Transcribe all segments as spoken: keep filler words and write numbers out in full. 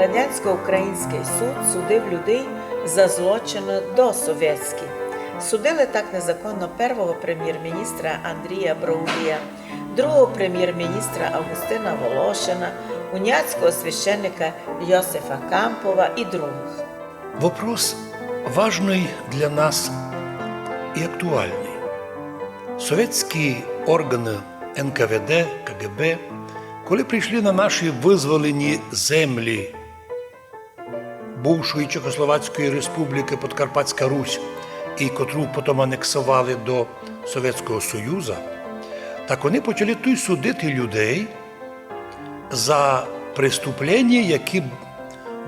Радянсько-українськый суд судив людей за злочины досовєтські. Судили так незаконно первого премєр-міністра Андрія Броулія, другого премєр-міністра Августина Волошина, уняцького священника Йосифа Кампова і другых. Вопрос важный для нас і актуальный. Совєтські орґаны Н К В Д, К Г Б, коли прийшли на наші вызволені землі бувшої Чехословацької Республікы Подкарпатська Русь, і котру потім анексовали до Совєтського Союза, так они почали туй судити людей за преступлення, які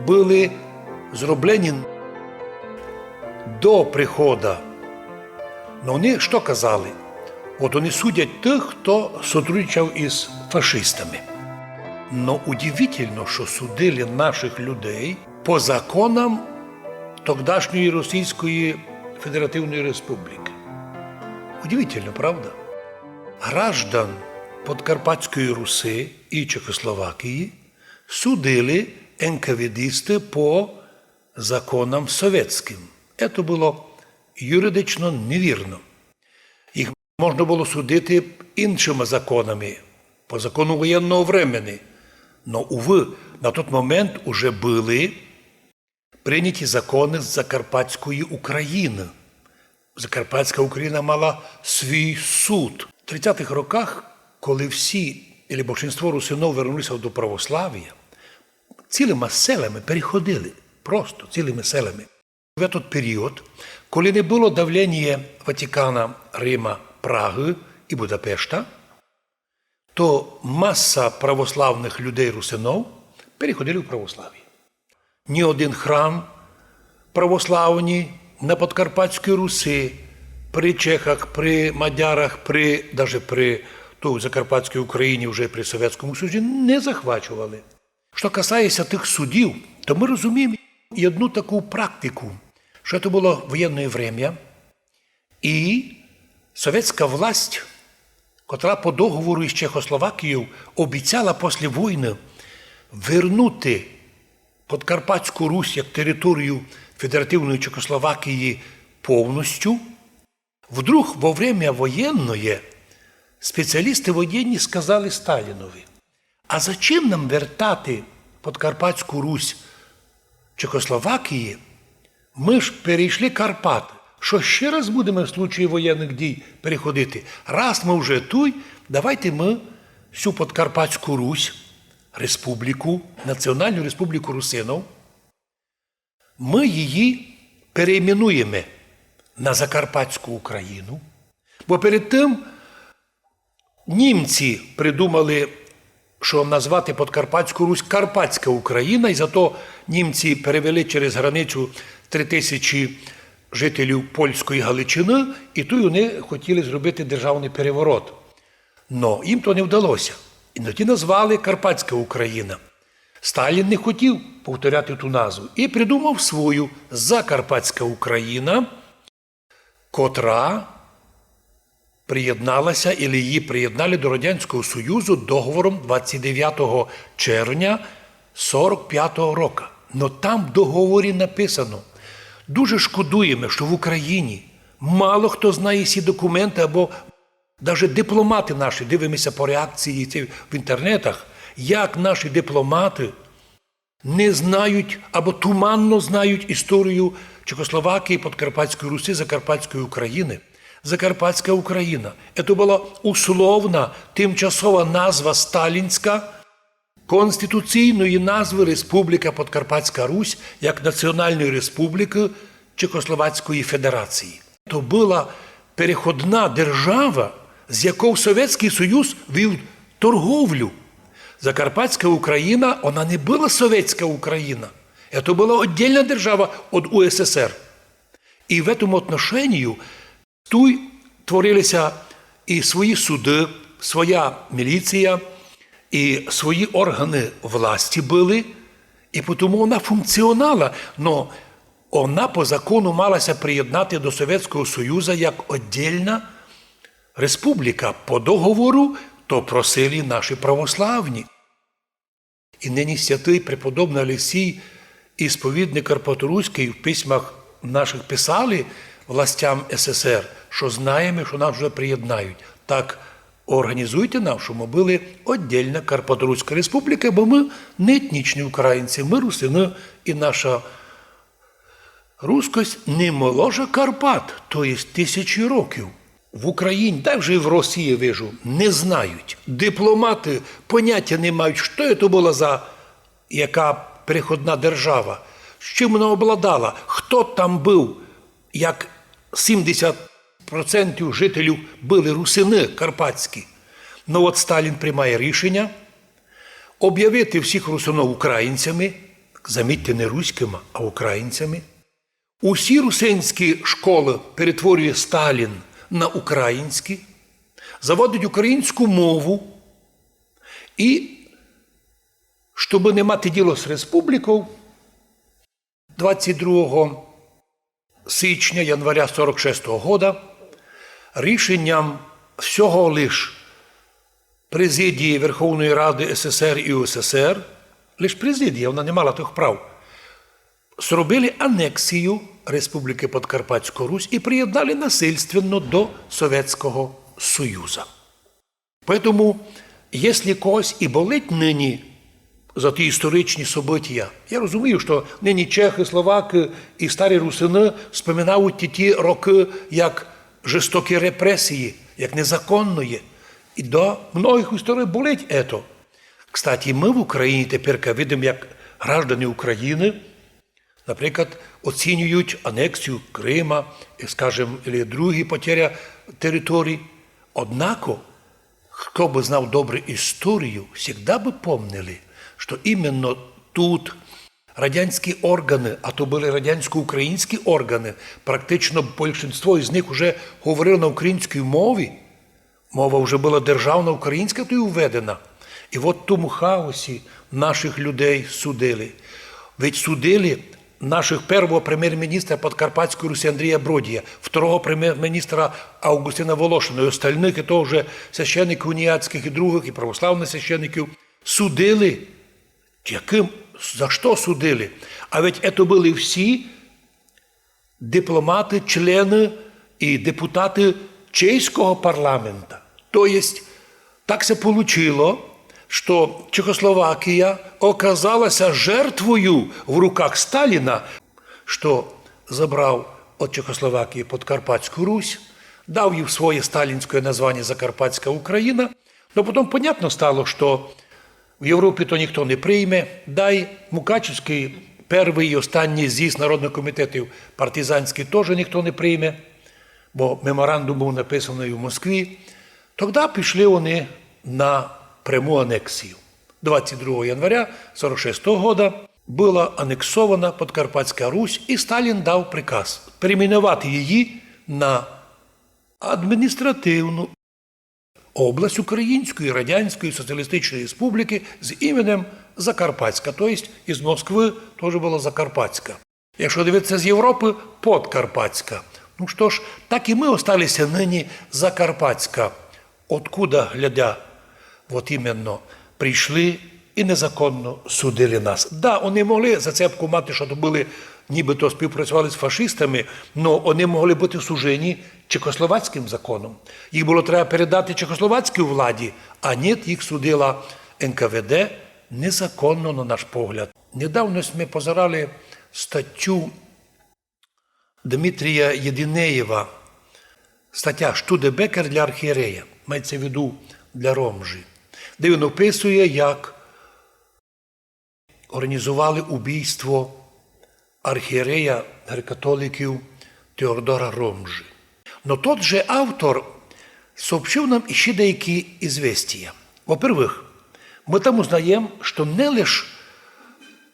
были зроблені до прихода. Но они што казали? От они судять тых, хто сотрудничав із фашистами. Но удивительно, што судили нашых людей по законам тогдашньої Російської Федеративної Республікы. Удивительно, правда? Граждан Подкарпатської Руси і Чехословакії судили енкаведісты по законам совєтськым. Ето было юридично невірно. Їх можна было судити іншыма законами, по закону воєнного времени. Но, увы, на тот момент уже были прийняті законы з Закарпатської Україны. Закарпатська Україна мала свій суд. В тридцятых роках, коли всі, или большинство русинов вернулися до православія, цілыма селами переходили, просто цілыма селами. В этот період, коли не было давлення Ватикана, Рима, Прагы і Будапешта, то маса православных людей русинов переходили в православіє. Ні один храм православні на Подкарпатській Руси, при чехах, при мадярах, при, даже при ту Закарпатській Україні, вже при Совєтському Союзі, не захвачували. Што касається тых судів, то мы розумієме і одну таку практику, што то было воєнне время, і совєтська власть, котра по договору із Чехословакією обіцяла після войны вернути Подкарпатську Русь як територію Федеративної Чехословакії повністю, вдруг во время воєнноє спеціалісты воєнні сказали Сталінови: «А зачем нам вертати Подкарпатську Русь Чехословакії? Мы ж перейшли Карпаты. Што ще раз будеме в случаї воєнных дій переходити? Раз мы вже туй, давайте мы всю Подкарпатську Русь, республіку, Національну Республіку Русинов, мы її перейменуєме на Закарпатську Україну». Бо перед тым німці придумали, што назвати Подкарпатську Русь Карпатська Україна, і зато німці перевели через границю три тисячі жителів польської Галичины, і туй они хотіли зробити державный переворот. Но їм то не вдалося. І тоді назвали Карпатська Україна. Сталін не хотів повторяти ту назву і придумав свою Закарпатська Україна, котра приєдналася, или її приєднали до Радянського Союзу договором двадцять девятого червня сорок пятого року. Но там в договорі написано: «Дуже шкодуєме, што в Україні мало хто знає сі документы, або даже дипломаты наші, дивимося по реакції ці в інтернетах, як наші дипломаты не знають або туманно знають історію Чехословакії, Подкарпатської Руси, Закарпатської Україны». Закарпатська Україна — это была условна, тимчасова назва сталінська конституційної назвы Республіка Подкарпатська Русь як національної республікы Чехословацької Федерації. То была переходна держава, з яков Совєтськый Союз вів торговлю. Закарпатська Україна, она не была Совєтська Україна. Это была оддельна держава од У С С Р. І в этом отношению туй творили ся і свої суды, своя міліція, і свої органы власти были, і потому она функціонала, но она по закону мала ся приєднати до Совєтського Союза як оддельна республіка. По договору то просили наші православні. І нині святый преподобный Алексій, ісповідник карпаторуськый, в письмах наших писали властям С С Р, што знаєме, што нас вже приєднають. Так, організуйте нам, што мы были оддельна Карпаторуська республіка, бо мы не етнічні українці, мы русины, і наша рускость не моложе Карпат, то єсть тисячі років. В Україні, та вже і в Росії, вижу, не знають. Дипломаты понятя не мають, што то была за яка переходна держава, з чим вона обладала, хто там быв, як сімдесят процентів жителів были русины карпатські. Ну от Сталін приймає рішення обявити всіх русинов українцями, замітьте, не руськыма, а українцями. Усі русинські школы перетворює Сталін на українські, заводить українську мову і, щоб не мати діло з республіков, двадцять другого січня, января сорок шестого года рішенням всього лиш президії Верховної Ради С С Р і У С С Р, лиш президія, вона не мала тых прав, зробили анексію Республіки Подкарпатська Русь і приєднали насильственно до Совєтського Союза. Поэтому, якщо когось і болить нині за ті історичні события, я розумію, што нині чехы, словакы і старі русины споминають ті, ті рокы як жорстокі репресії, як незаконноє. І до многих історій болить ето. Кстати, мы в Україні тепер видим, як граждане України, наприклад, оцінюють анексію Крима, і, скажем, или другі потеря територій. Однако, хто бы знав добре історію, всегда бы помнили, што іменно тут радянські органы, а то были радянсько-українські органы, практично большинство із них уже говорили на українській мові, мова вже была державна українська, то й введена. І от в тому хаосі наших людей судили. Ведь судили наших первого премєр-міністра Подкарпатської Русі Андрія Бродія, второго премєр-міністра Августина Волошина і остальных, і того вже священників уніатськых і другых, і православных священників. Судили. Якым? За што судили? А ведь это были всі дипломаты, члены і депутаты чеського парламента. То єсть, так ся получило, што Чехословакія оказала ся жертвою в руках Сталіна, што забрав од Чехословакії Подкарпатську Русь, дав їй своє сталінське названя Закарпатська Україна. Но потом понятно стало, што в Європі то ніхто не прийме, дай Мукачевськый первый і останній з'їзд народных комітетів партизанськый тоже ніхто не прийме, бо меморандум быв написаный у Москві. Тогда пішли они на пряму анексію. Двадцять другого января сорок шестого года была анексована Подкарпатська Русь, і Сталін дав приказ перейменовати її на адміністративну область Української Радянської Соціалістичної Республіки з іменем Закарпатська, то єсть із Москвы тоже была Закарпатська. Якщо дивитися з Європы, Подкарпатська. Ну што ж, так і мы осталися нині Закарпатська, откуда, глядя, от іменно, прийшли і незаконно судили нас. Да, они могли зацепку мати, што то были, нібито співпрацювали з фашистами, но они могли быти сужені чехословацькым законом. Їх было треба передати чехословацькій владі, а ні, їх судила Н К В Д незаконно, на наш погляд. Недавно сьме позирали статю Дмитрія Єдинеєва, статя «Штудебекер для архієрея», мається в виду для Ромжі, де він описує, як організовали убійство архієрея греко-католиків Теодора Ромжі. Но тот же автор сообщив нам іщи деякі ізвестія. Во-первых, мы там узнаєм, што не лиш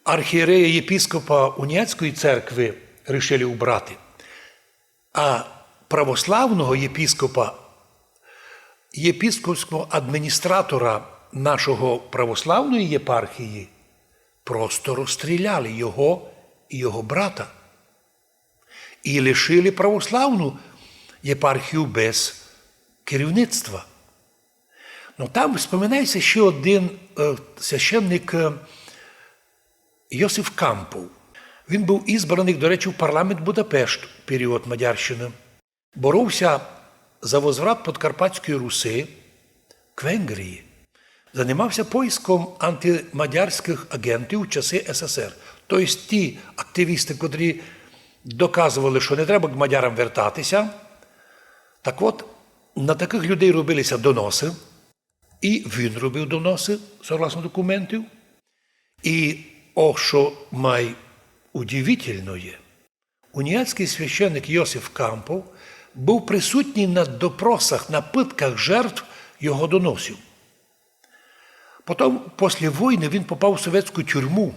архієрея єпископа уніатської церкви рішили убрати, а православного єпископа, єпископського адміністратора нашого православної єпархії просто розстріляли, його і його брата. І лишили православну єпархію без керівництва. Но там вспоминає ся іщи один, е, священник, е, Йосиф Кампов. Він быв избраный, до речі, в парламент Будапешт в період Мадярщины. Боровся за возврат Подкарпатської Руси к Венгрії. Занимався поиском антимадярськых агентів у часы С С Р. То єсть ті активісты, котрі доказовали, што не треба к мадярам вертатися. Так от, на такых людей робилися доносы. І він робив доносы, согласно документів. І, о, што май удивительно є, уніатськый священник Йосиф Кампов быв присутній на допросах, на пытках жертв його доносів. Потом, после войны, він попав у совєтську тюрму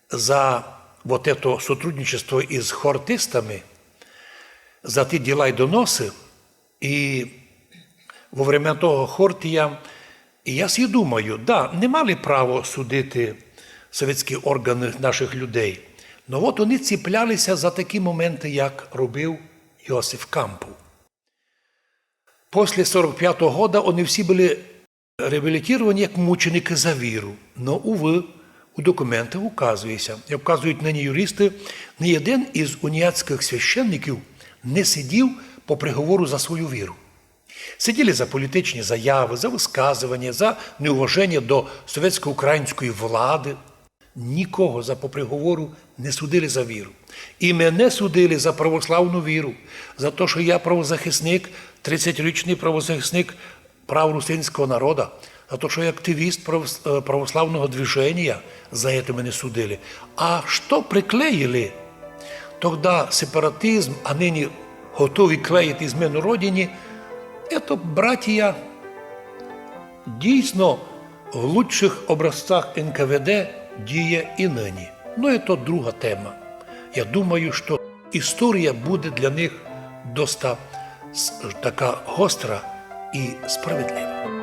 за вот это сотрудничество із хортистами, за ті діла й доносы. І во время того Хортія, і я сі думаю, да, не мали право судити совєтські органы нашых людей. Но от они ціплялися за такі моменты, як робив Йосиф Кампов. После сорок пятого года они всі были реабілітовані як мученикы за віру. Но, увы, у документах указується, як указують нині юристы, ні єден із уніатськых священників не сидів по приговору за свою віру. Сиділи за політичні заявы, за высказованя, за неуваженя до совєтсько-української влады. Нікого за по приговору не судили за віру. І мене судили за православну віру, за то, што я правозахисник, тридцятирічный правозахисник прав русинського народа, за то, што я активіст правос-, е, православного движеня, за это мене судили. А што приклеїли тогда сепаратизм, а нині готові клеїти змену Родині, это братія дійсно в лучшых образцах Н К В Д діє і нині. Но, это друга тема. Я думаю, што історія буде для них доста с-, така гостра і справедлива.